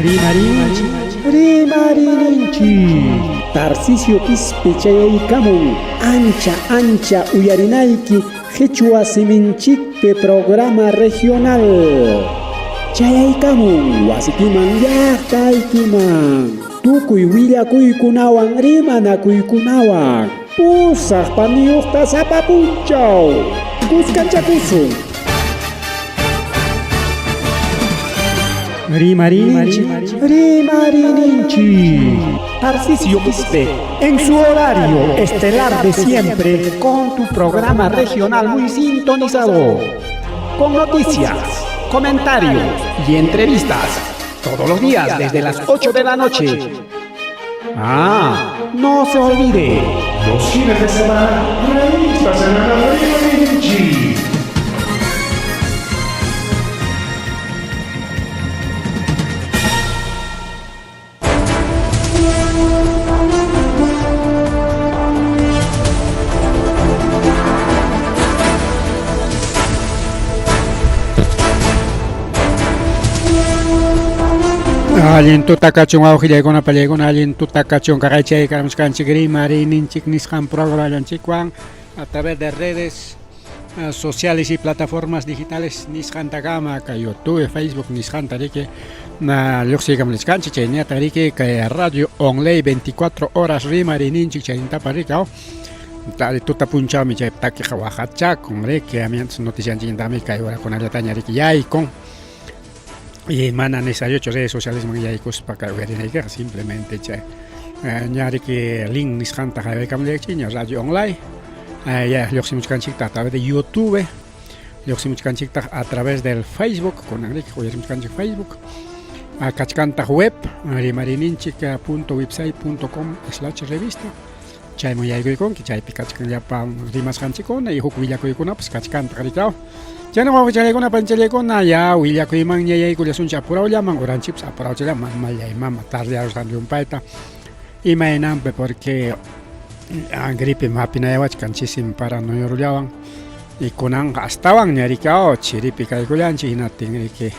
Rimarinchik, rimarininchik. Tarcisio Quispe chayaykamun ancha ancha uyarinayki qhichwa siminchikpi programa regional. Chayaykamun wasikiman llaqtaykiman tukuy willakuykunawan rimanakuykunawan pusaq paniyuqta sapa punchaw kuskanchakusun. Rimarinchik, rimarininchik. Tarcisio Quispe, en su horario estelar de siempre, con tu programa regional muy sintonizado. Con noticias, comentarios y entrevistas. Todos los días desde las 8 de la noche. Ah, no se olvide. Los fines de semana, revista semanal Rimarinchik. Allin tuta kachun wawqillaykuna pallaykuna allin tuta kachun kaqaychaykamuchkanchik rimariyninchik nisqan programallanchikwan a través de redes sociales y plataformas digitales nisqantakama kay YouTube, Facebook nisqanta riki lluqsiykamuchkanchik chayñataq riki kay radio online 24 horas rimariyninchik chaynintapas riki tuta punchawmi chay takiqa waqachakun riki amiantas noticianchikntaqmi kay horakunallataña riki yaykun y mana necesariochu redes socialesman yaykuspa kay uyarinaykiqa simplemente chay ña riki link nisqanta haywaykamullakchiña radio online ya lluqsimuchkanchiktaq a través de YouTube lluqsimuchkanchiktaq a través del Facebook kunan riki uyarimuchkanchik Facebook kachkantaq web rimariyninchik punto website punto com slash revista chayman yaykuykunki chaypi kachkan llapa rimasqanchikkuna y huk willakuykunapas kachkantaq riki chayna wawqichallaykuna panchallaykuna ya willakuymanña yaykullasunchik apurawllaman uranchikpas apurawchallaman mamallay mama tardearusqan llumpayta imaynanpi porque gripe hapinayawachkan chisim paranoyurullawan y kunanqa astawanña riki chiripi kaykullanchik hinaptin riki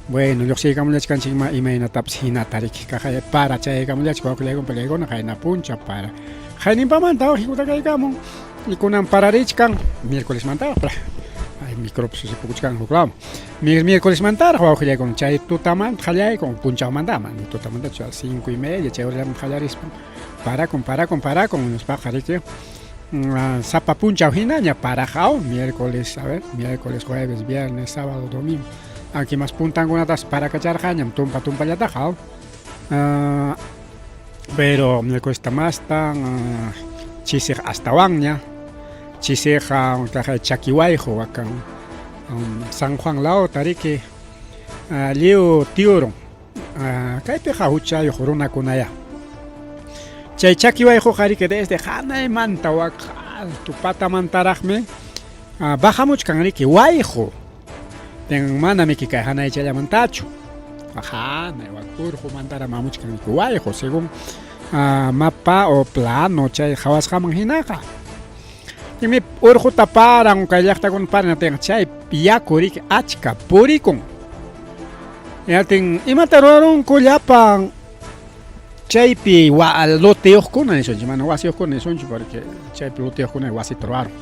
bueno lluqsiykamullachkanchikma imaynatapas hinata riki kaqay para chayaykamullachik wawqillaykuna pallaykuna qayna punchaw para qayninpamanta wawqikutakaykamun y kunan pararichkan miércolesmantaraq ay micropas ripukuchkan huk lawman miércolesmantaraq wawqillaykuna chay tutamanta qallaykun punchawmanta mana tutamantachu a las cinco y media chay horallaman qallarispan parakun parakun parakun nispaqa riki sapa punchaw hinaña paraqaw miércoles a ver miércoles jueves viernes sábado domingo aquí mas puntankunatas parakacharqañam tumpa tumpallataqa pero miércolesta mastan chisiq astawanña chisiqa kaq chakiwayqu wakan San Juan lawta riki lliw tiurun kaypiqa huchayuq runakunayá chay chakiwayquqa riki desde hanaymanta wak alto patamantaraqmi bajamuchkan riki wayqu mana miki kay hanaychallamantachu hanay wak urqumantaraq mamuchkan riki wayqu según mapa o plano chay qhawasqaman hinaqa chaymi urquta paran kay llaqtakuna paran chay yaku riki achka purikun hinaptin imata rurarunku llapan chaypi loteyuqkuna nisunchik mana wasiyuqkuna nisunchik porque chaypi loteyuqkuna wasita rurarun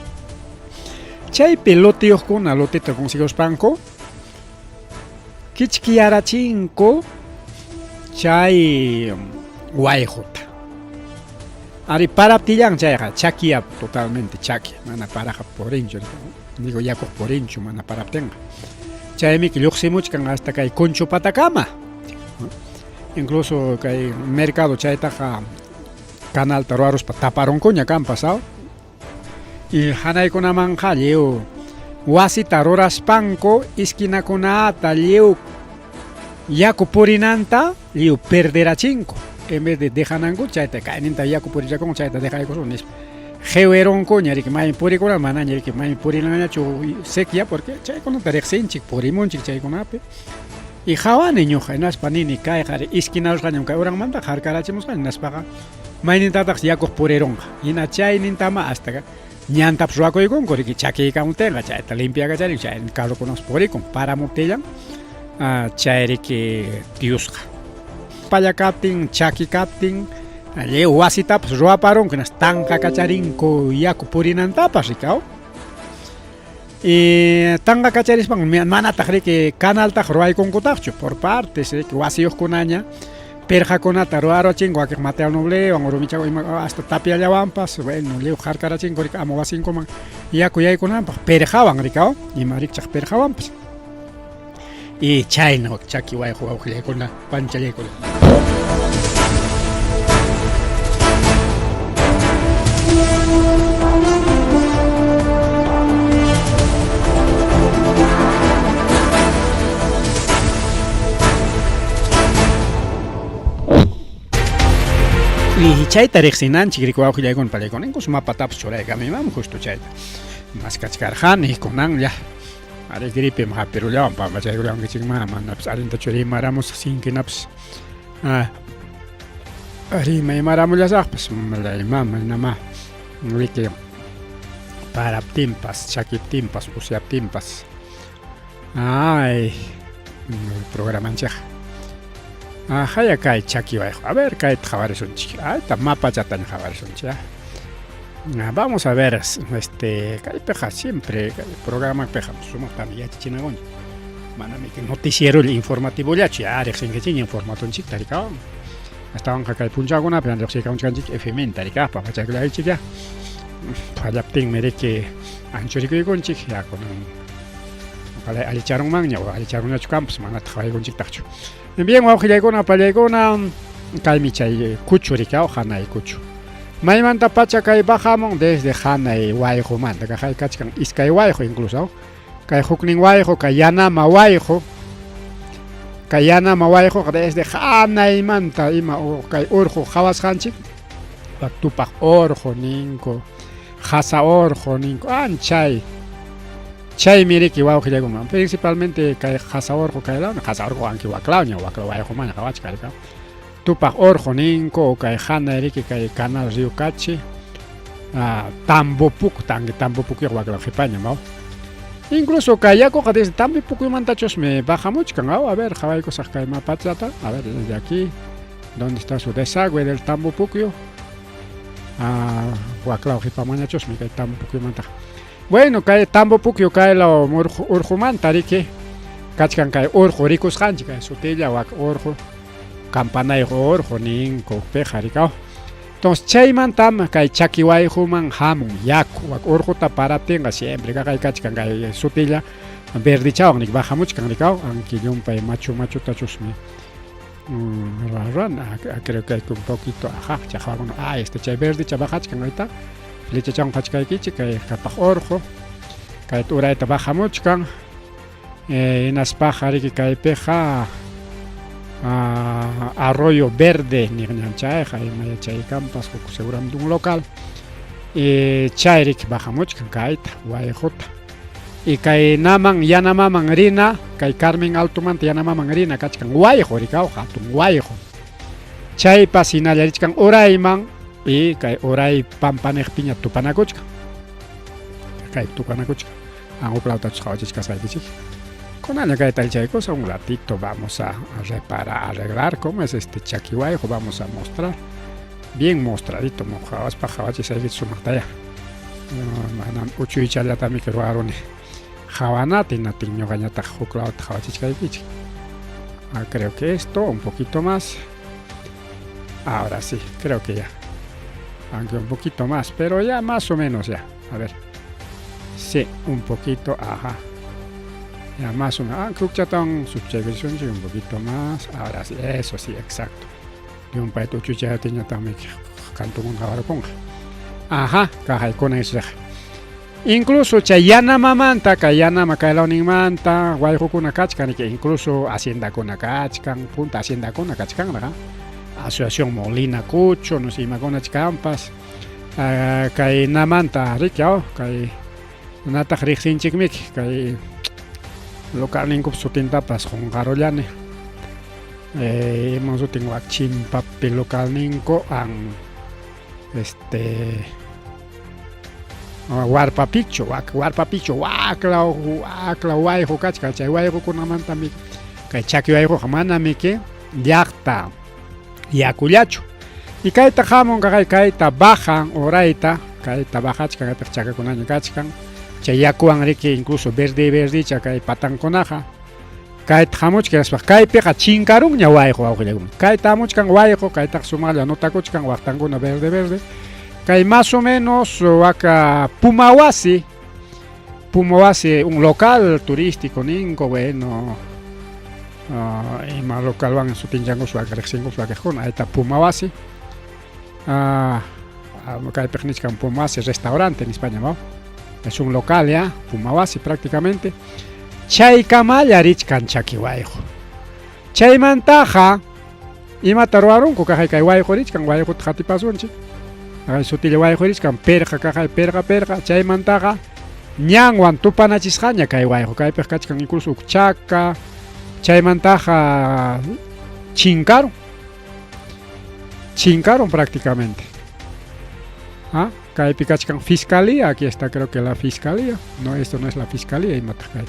chaypi loteyuqkuna loteta conseguiruspanku kichkiyarachinku chay wayquta ari paraptillan chayqa chakiyap totalmente chaki mana paraqa purinchu digo yakuq purinchu mana paraptinqa chaymi lluqsimuchkan hasta kay Conchopatakama incluso kay mercado chaytaqa canalta ruwaruspa taparunkuña kan pasado y hanaykunamanqa lliw wasita ruraspanku esquinakunata lliw yaku purinanta lliw perderachinku en vez de dejananku chayta kayninta yaku purichakun chayta dejaykusun nispa qiwirunkuña riki maymi purikuna manaña riki maymi purinañachu sequia porque chaykunata riqsinchik purimunchik chaykunapi y qhawani ñuqa hinaspa nini kayqa esquinarusqañam kay uranmanta harkarachimusqaña hinaspaqa maynintataq yakuq purirunqa hina chaynintama hasta ñantapas ruwakuykunku riki chakiykamuptinqa chayta limpiakacharin chay carrokunapas purikun paramuptillan chay riki tiyusqa. Pampalla kaptin, chaki kaptin, lliw wasitapas ruwaparunku, hinaspa tanqakacharinku yaku purinantapas, rikaw. Y tanqakacharispan manataq riki canaltaq ruwaykunkutaqchu por partes, riki wasiyuqkunaña pirqakunata ruwarachinku wakiq material noblewan, rumichawan ima hasta tapiallawanpas, bueno, lliw harkarachinku riki ama wasinkuman yaku yaykunanpaq pirqawan rikaw, ima rikchaq pirqawanpas. Y chayna chaki wayqu wawqillaykuna, panchallaykuna. Y chayta riqsinanchik riki wawqillaykuna pallaykuna, incluso mapatapas churaykamimam justo chayta maskachkarqani kunanlla. Ari gripem hapirullawan pampachaykullawankichikmá, manapas allintachu rimaramusaq sinkinapas. Ah, rimaymaramullasaqpas, mama, hinamá riki paraptinpas, chakiptinpas, usyaptinpas. Ay, programanchikqa. Ajaya kay chaki wayqu. A ver, kayta qhawarisunchik. Ayta mapachataña qhawarisunchik. Ah, vamos a ver, este, kaypiqa siempre kay programapiqa sumaqtami yachachinakunchik. Manami noticiero informativollachu, ya riqsinkichikña informatonchikta rikawan. Astawanqa kay punchawkunapi riqsiykamunchkanchik FM-nta rikaqpa pachakuyaychik ya. Fallaptinmi riki anchurikuykunchik ya kunan ojalá allicharunmanña o allicharunñachu kanpas manataq waykunchiktaqchu. Bien, wawqillaykuna, pallaykuna, kaymi chay kuchu rikaw, hanay kuchu. Maymanta pacha kay bajamun desde hanay wayqumanta, kay kachkan iskay wayqu incluso. Kay huknin wayqu, kay yanama wayqu. Kay yanama wayquqa desde hanaymanta ima kay urqu qhawasqanchik, tupaq urqu ninku, qhasa urqu ninku, anchay. Chaymi riki wawqillaykuna, principalmente kay qhasa urqu kay lawña, qhasa urqu anki waklawña, waklaw wayqumaña qhawachka rika. Tupaq urqu ninku, kay hanay riki kay canal Río Cachi, Tambopuc, tanki Tambopucyuq waklaw qhipaña, maw. Incluso kay yakuqa desde Tambopucyumantachusmi bajamuchkan, aw, a ver, qhawaykusaq kay mapachata, a ver, desde aquí, ¿dónde está su desagüe del Tambopucyo? Ah, waklaw qhipamañachusmi kay Tambopucyumantaqa. Bueno, kay Tambopucyo kay law urqumanta riki kachkan kay urqu rikusqanchik, kay sutilla wak urqu, campanayuq urqu ninku piqa rikaw. Entonces chaymantam kay chaki wayquman hamun yaku, wak urquta paraptinqa siempre kaqay kachkan kay sutilla verdichawan nik bajamuchkan rikaw, anki llumpay machu machutachusmi ruwan, creo que hay un poquito, ajá, chaqwakuna, ah, este chay verdicha bajachkan ahorita. Flechachawan qachkaykichik kay qhapaq urqu, kay urayta bajamuchkan, hinaspaqa riki kaypiqa Arroyo Verde niqñan chayqa, ima yachaykampas huk seguramente un local, chay riki bajamuchkan kayta wayquta. Y kay naman yanamaman rina, kay Carmen Altomanta yanamaman rina kachkan wayqu rikaw, hatun wayqu. Chaypas hinalla richkan urayman y kay uray pampaniqpiña tupanakuchkan. Kay tupanakuchkan. Anguklawtachus qhawachichkasqaykichik. Kunanña kay talchaykusa un ratito vamos a reparar, arreglar cómo es este chaki wayqu, vamos a mostrar. Bien mostradito, qhawaspa qhawachisaykichik sumaqtaya. Manam uchuychallatami ruwaruni. Qhawanata hinatin ñuqañataq huk lawta qhawachichkaykichik. Ah, creo que esto, un poquito más. Ahora sí, creo que ya. Aunque un poquito más, pero ya más o menos ya. A ver. Sí, un poquito, ajá. Ya más o menos. Ah, creo que ya un poquito más. Ahora sí, eso sí, exacto. Llumpayta uchuchayatiñataqmi kantukunqa qhawarqunqa. Ajá, kahaykuna isaq. Incluso chay yanamamanta, kay yanama kay lawninmanta wayqukuna kachkan, incluso haciendakuna kachkan, punta haciendakuna kachkanraq, Asociación Molina Cucho, no sé imakuna chkanpas. Kay namanta riki, kay nataq riqsinchikmiki, kay localninkup sutintapas qunqarullani. Iman sutin wak chimpapi localninku an este Warpapicho, Warpapicho, waklaw, waklaw wayqu kachkan, chay wayqukunamantami kay chaki wayquqa manamiki llaqta Yakullachu. Y kayta hamun kaqay kayta bajan urayta, kayta bajachkan kaypiq chakakunaña kachkan. Chay yakuwan riki incluso verde verdicha kay patankunaqa. Kayta hamuchkan hinaspa kaypiqa chinkarunña wayqu wawqillaykuna. Kayta hamuchkan wayqu, kaytaqa sumaqlla notakuchkan waqtankuna verde verde. Kay más o menos waka Pumawasi, Pumawasi un local turístico ninko, bueno, uh, ima localwan sutinchankus waka riqsinkus wakiqkuna, ayta Pumawasi. Uh, kaypiq nichkan Pumawasi restaurante nispaña, ¿no? Es un local ya, Pumawasi prácticamente. Chaykamalla richkan chaki wayqu. Chaymantaqa imata ruwarunku kaqay kay wayqu richkan, wayquta qatipasunchik. Kaqay sutilla wayqu richkan, perqa kaqay perqa perqa, chaymantaqa ñanwan tupanachisqaña kay wayqu, kaypiq kachkan incluso huk chaka, chaymantaqa chinkarun. Chinkarun prácticamente. ¿Ah? Kaypi kachkan fiscalía, aquí está creo que la fiscalía. No, esto no es la fiscalía, imataq kay.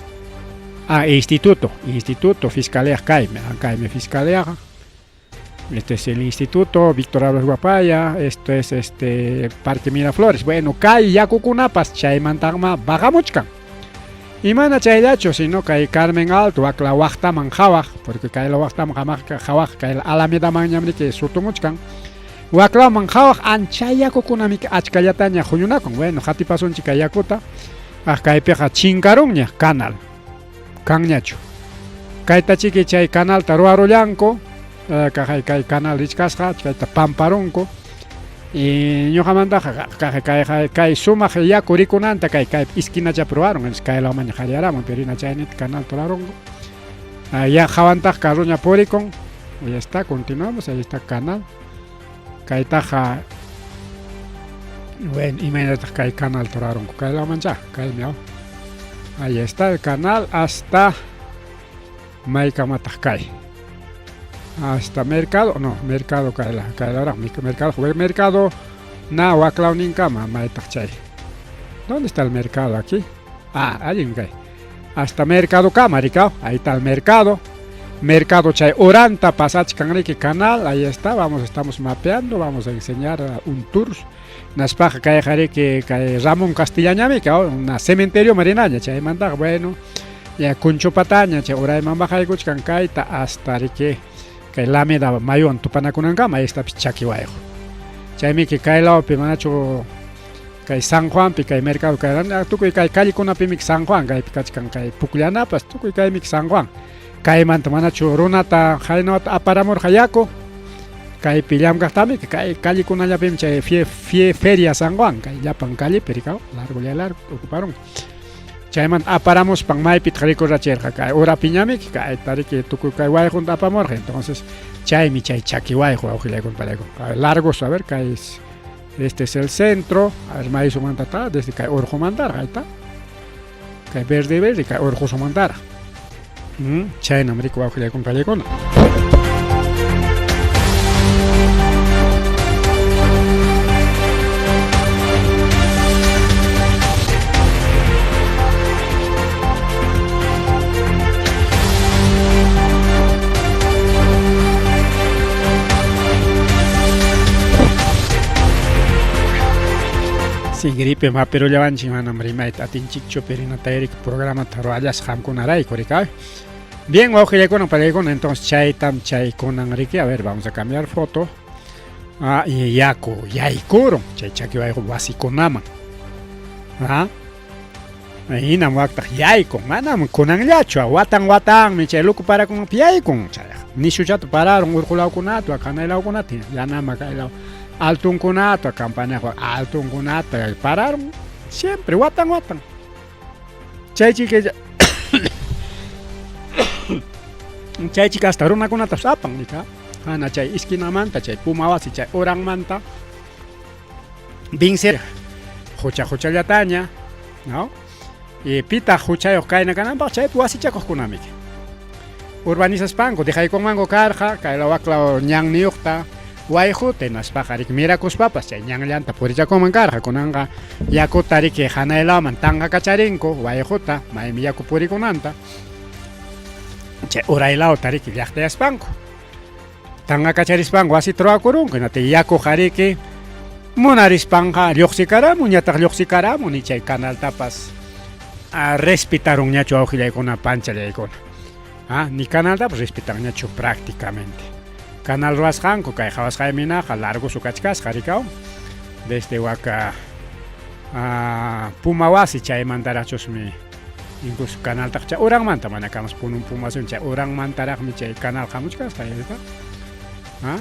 Ah, instituto, instituto, fiscalía kaymi, kaymi fiscalía. Este es el instituto Víctor Álvarez Guapaya, esto es este Parque Miraflores. Bueno, kay yakukunapas chaymantaqma bagamuchkan. Y mana chayllachu, sino kay Carmen Alto, wakla waqtaman hawaq, porque kay la waqtaman hawaq, kay Alameda manñamriki sutumuchkan. Waklaman hawaq ancha yakukunamiki achkallataña huñunakun. Bueno, qatipasunchik kay yakuta. Ah, kaypiqa chinkarunña canal. Kanñachu. Kayta chiki chay canalta ruwarullanku. Kaqay kay canal richkasqa, chayta pamparunku. Y ñuqamantaqa kaqay kay kay sumaq yaku rikunanta kay kay esquinachapi ruwarun, kay lawmanña qaryaramun, pero hina chaynita canalta ruwarunku. Ya hawantaq carroña purikun. Ahí está, continuamos, ahí está canal. Kaytaqa bueno, imaynataq kay canal ruwarunku, kay lawmancha, kaymi aw. Ahí está el canal hasta maykamataq kay. Hasta mercado, no, mercado kayla, kaylaraq mercado, mercado na waklawninkama maytaq chay. ¿Dónde está el mercado aquí? Ah, allin kay. Hasta mercado kama, rikaw, ahí está el mercado. Mercado chay oranta pasachkan riki canal, ahí está, vamos, estamos mapeando, vamos a enseñar un tour. Naspaqa kayqa riki kay Ramón Castillañamika, una cementerio marinaña chaymantaqa, bueno, ya kunchupataña chay urayman bajaykuchkan kayta hasta riki kay Lameda mayuwan tupanakunankama, ahí estapis chaki wayqu. Chaymiki kay lawpi manachu kay San Juanpi kay mercado kay tukuy kay callekunapimi San Juan kaypi kachkan kay pukllanapas tukuy kaymiki San Juan. Kaymanta manachu runata haynawata aparamurqa yaku kaypi llamkaqtami kay callekunallapimi chay feria San Juan kay llapan callepi rikaw largo ya largo ocuparon. Chaymanta aparamuspan maypitaq rikurachirqa kay urapiñamiki kayta riki tukuy kay wayqunta apamurqa, entonces chaymi chay chaki wayqu wawqillaykuna palaykuna. Largos, a ver, kay este es el centro, a ver maysumanta desde kay urqumantaraq, ahí está. Kay verde verde kay urqusumantaraq. Chaynam riki wawqillaykuna palaykuna. Sí, gripe mapirullawanchik manam rimayta atinchikchu, pero hinatayrik programata ruwallasqa qamkunarayku rikaw. Bien, wawqillaykuna palaykuna, entonces chaytam chaykunan riki, a ver, vamos a cambiar foto. Ah, y yaku yaykurun chay chaki wayqu wasikunaman. Ah, hinam waktaq yaykun, manam kunanllachu, watan watanmi chay luku parakunapi yaykun, chayqa nishuchata pararun urqu lawkunata, hanay lawkunata, yanama kay law altunkunata, campanaqa altunkunata pararun, siempre watan watan. Chay chika chay chika hasta runakunatapas apan nika. Hana chay esquinamanta, chay Pumawasi, chay uranmanta vencer hucha huchallataña, ¿no? Y pitaq huchayuq kayna kananpaq chaypi wasichakuqkunamiki. Urbanizaspanku dejaykunmanku karqa kay law waklaw ñanniyuqta wayquta hinaspaqa riki mirakuspapas chay ñanllanta purichakunman karqa, kunanqa yakuta riki hanay lawman tanqakacharinku wayquta maymi yaku purikunanta chay uray lawta riki llaqtayaspanku. Tanqakacharispanku wasita ruwakurunku, hinaptin yakuqa riki munarispanqa lluqsikaramun, ñataq lluqsikaramun ni chay canaltapas respetarunñachu wawqillaykuna panchallaykuna. Ah, ni canaltapas respetanñachu prácticamente. Canal ruwasqanku kay qhawasqayminaqa largoso kachkasqa rikaw. Desde waka Puma wasi chaymantaraqchusmi incluso canaltaqa chay uranmanta mana kamas punun Puma wasi chay uranmantaraqmi chay canal hamuchkasqa yayta. Ah,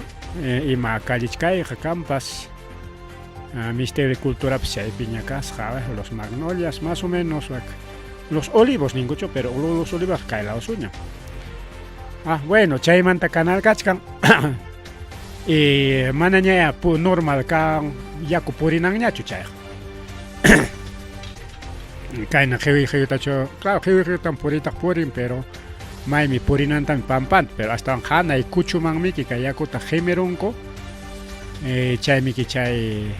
ima callichkayqa kampas Ministerio de Culturapas chaypiña kasqa, los magnolias más o menos los olivos ninkuchu, pero los olivos kay lawsuña. Ah, bueno, chaymanta canal kachkan. Y manaña normal kan yaku purinanñachu chayqa. Kayna qiwi qiwitachu, claro, qiwi qiwitan puritaq purin, pero maymi purinantami pampanta, pero astawan hanay kuchumanmiki kay yakuta qimirunku, chaymiki chay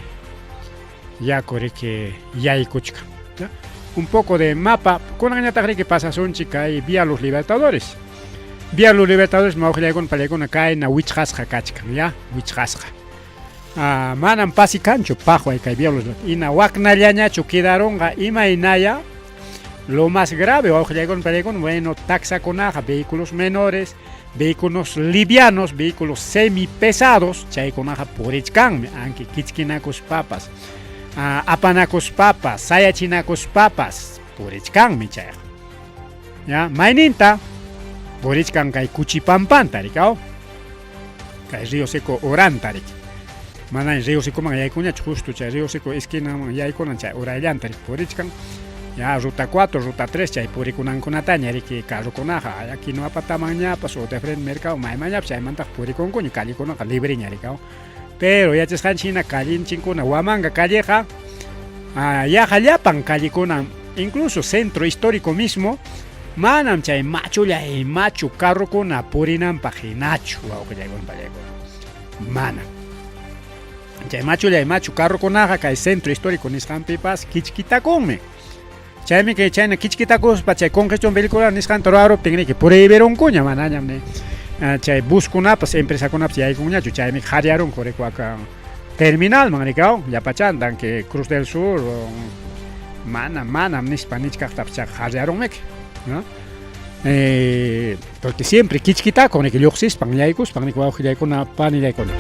yaku riki yaykuchkan. Un poco de mapa, kunanñataq riki pasasunchik kay Vía Los Libertadores. Vía Los Libertadores mawqillaykuna pallaykuna kayna wichqasqa kachkan, ya, wichqasqa. Ah, manam pasi kanchu paqway kay Vía Los Libertadores. Ina waknallañachu quedarunqa imaynaya. Lo más grave, wawqillaykuna pallaykuna, bueno, taxakunaqa vehículos menores, vehículos livianos, vehículos semipesados, chaykunaqa purichkanmi, anki kichkinakuspapas, apanakuspapas, sayachinakuspapas purichkanmi chayqa. Ya, mayninta purichkan kay Kuchipampanta, rikaw? Kay Río Seco uranta, riki. Mana Río Secoman yaykuñachu, justo chay Río Seco esquinaman yaykunan chay urayllanta riki purichkan. Ya, ruta 4, ruta 3 chay purikunankunataña riki carrokunaqa, ya Quinoapatamanñapas o de frente mercado maymanñapas chaymantaq purikunkuña, callekunaqa libreña rikaw. Pero yachasqanchik hina callenchinkuna, Huamanga calleqa, yaqa llapan callekuna, incluso centro histórico mismo, manam chay machullay machu carrokuna purinanpaq hinachu, wawqillaykuna pallaykuna. Manam. Chay machullay machu carrokunaqa kay centro histórico nisqanpipas kichkitakunmi. Chaymi kay chayna kichkitakuspa chay congestión vehicular nisqanta ruwaruptin riki prohibirunkuña manañam ni chay buskunapas empresakunapas yaykunñachu chaymi qhariyarunku riki waka terminalman rikaw llapachantan que Cruz del Sur mana manam nispa nichkaqtapas chay qhariyarunmiki, ¿no? Porque siempre kichkitakun riki lluqsispan yaykuspan riki wawqillaykuna panillaykuna.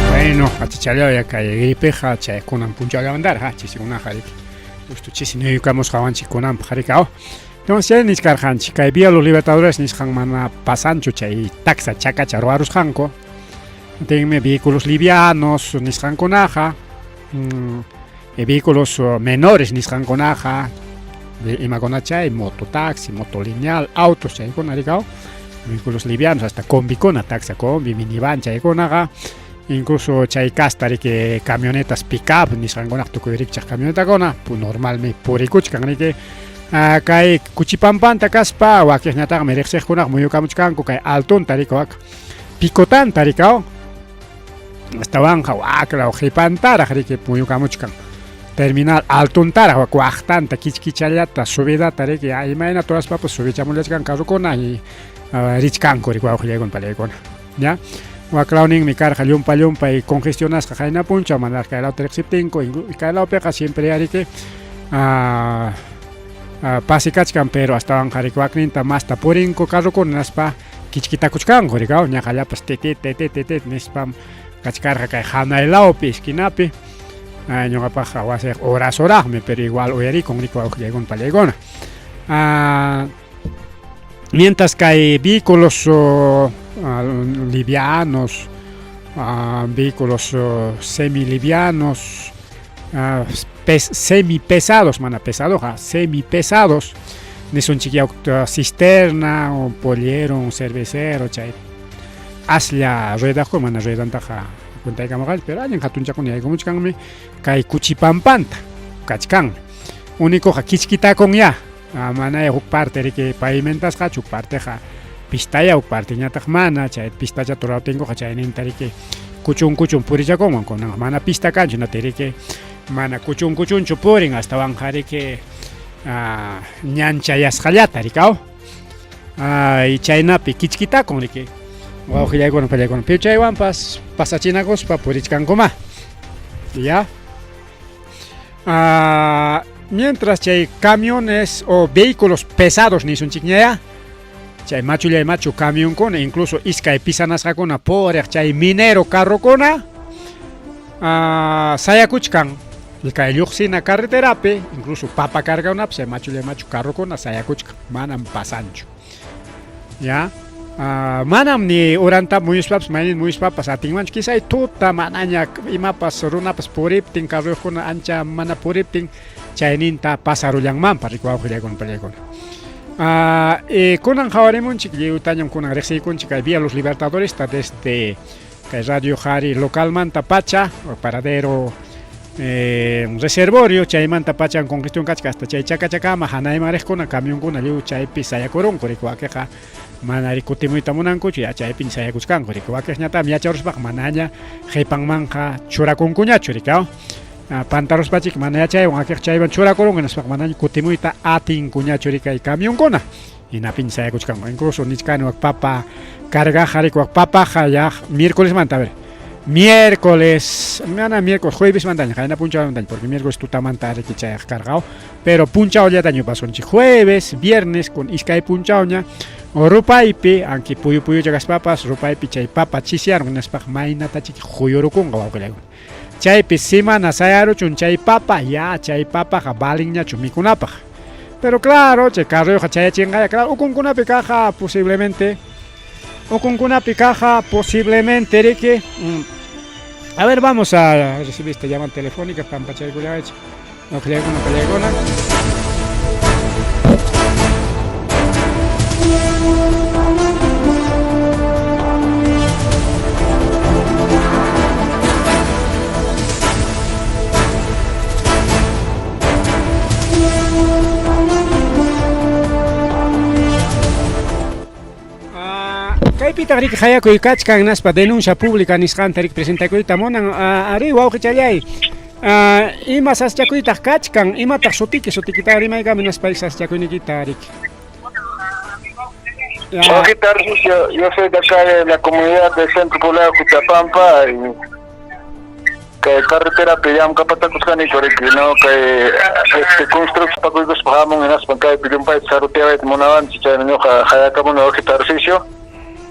Bueno, achichalaya kay gripeqa chay kunan punchawllamantaraq chisikunaqa riki. Justo chisi niyukamusqa wanchik kunanpaq riki. Entonces chay nichkarqanchik kay Vía Los Libertadores nisqan mana pasanchu chay taxa chakacha ruwarusqanku. Tinmi vehículos livianos nisqankunaqa, vehículos menores nisqankunaqa, imakuna chay mototaxi, motolineal, autos chaykuna rikaw, vehículos livianos hasta combikuna, taxa combi, minivan chaykunaqa, incluso chay casta riki camionetas pick-up nisqankunaqa tukuy rikchaq camionetakuna normalmi purikuchkan riki. Kay Kuchipampanta kaspa wakiqñataqmi riqsiqkunaqa muyukamuchkanku kay altonta rikuwak Picotanta rikaw. Astawanqa waklaw qipantaraq riki puyukamuchkan. Terminal altuntaraq wak waqtanta kichkichallata subidata riki imayna turaspapas subichamullachkan carrokuna y richkanku riki wawqillaykuna panillaykuna. Ya. Waklawninmi karqa llumpa llumpay congestionasqa qayna punchaw manaraq kay lawta riqsiptinku kay lawpiqa siempre ya riki pase kachkan pero astawanqa riki wakninta masta purinku carrokuna hinaspa kichkitakuchkanku riki ñaqallapas titit titit titit nispam kachkarqa kay hanay lawpi esquinapi ñuqapaqqa wasiyqa horas horasmi pero igual uyarikun riki wawqillaykuna pallaykuna. Mientras kay vehículos livianos, vehículos semilivianos, semipesados, mana pesadoqa, semipesados, nisunchik cisterna, un pollero, un cervecero, chay aslla ruedaqkuna, mana ruedantaqa cuentaykamurqanchik, pero allin hatunchakuna yaykumuchkanmi kay Kuchipampanta kachkanmi. Unicoqa kichkitakunyá. Manaya huk parte riki pavimentasqachu, huk parteqa pistaya, huk parteñataq mana, chay pistachata ruraptinkuqa chayninta riki kuchun kuchun purichakunman, kunanqa mana pista kanchu, hinaptin riki mana kuchun kuchunchu purin, astawanqa riki ñanchayasqallata riki aw. Ay chaynapi kichkitakun riki wawqillaykuna pallaykuna, pero chaywanpas pasachinakuspa purichkankuma. Ya. Mientras chay camiones o vehículos pesados nisunchikñaya, chay machullay machu camionkuna, incluso iskay pisanasqakuna puriq chay minero carrokuna sayakuchkan kay lluqsina carreterapi, incluso papa cargakunapas chay machullay machu carrokuna sayakuchkan, manam pasanchu. Ya. Manam ni uranta muyuspapas maynin muyuspapas atinmanchu, quizá tuta manaña imapas runapas puriptin, carroyuqkuna ancha mana puriptin chayninta pasarullanmanpas riki wawqillaykuna pallaykuna. Kunan qhawarimunchik lliwtañam kunan riqsiykunchik kay Vía Los Libertadoresta desde kay Radio Qhari localmanta pacha, paradero reservorio chaymanta pachan congestión kachka hasta chay chakachakama hanayman riqkuna camionkuna lliw chaypi sayakurunku riki wakiqa mana kutimuyta munankuchu ya chaypiña sayakuchkanku riki wakiqñataqmi yacharuspaqa manaña qipanmanqa churakunkuñachu riki pantaruspachik mana yachaywan wakiq chayman churakurunku hinaspaqa manaña kutimuyta atinkuñachu riki kay camionkuna hinapiña sayakuchkanku incluso nichkani wak papa cargaqa riki wak papaqa ya miércolesmanta a ver miércoles mana miércoles juevesmantaña qayna punchawmantaña porque miércoles tutamanta riki chayaq karqaw pero punchawllataña yupasunchik jueves viernes con iskay punchawña rupaypi anki puyu puyucha kaspapas rupaypi chay papa chisiyarun hinaspaqa maynatachiki huyurukunqa wawqillaykuna chaypi semana sayaruchun chay papa ya chay papaqa valinñachu mikunapaq pero claro chay carroyqa chayachinqaya claro ukunkunapi kaqqa posiblemente ukunkunapi kaqqa posiblemente riki a ver vamos a recibir esta llamada telefónica pampachaykullawaychik wawqillaykuna pallaykuna. Kaypitaq riki qayakuy kachkan hinaspa denuncia pública nisqanta riki presentakuyta munan. Arí wawqichallay, ima sasachakuytaq kachkan, imataq sutiki, sutikita rimaykami hinaspa sasachakuyniykita riki. Hola, ¿qué tal? Yo soy de acá de la comunidad del Centro Poblado Cuchapampa y kay carretera pi llamkapatakusqani riki no kay este construcción pakuykuspa hamun hinaspa kaypi llumpayta sarutiawayta munawanchik chaymi ñuqa qayakamuni wawqi Tarcisio.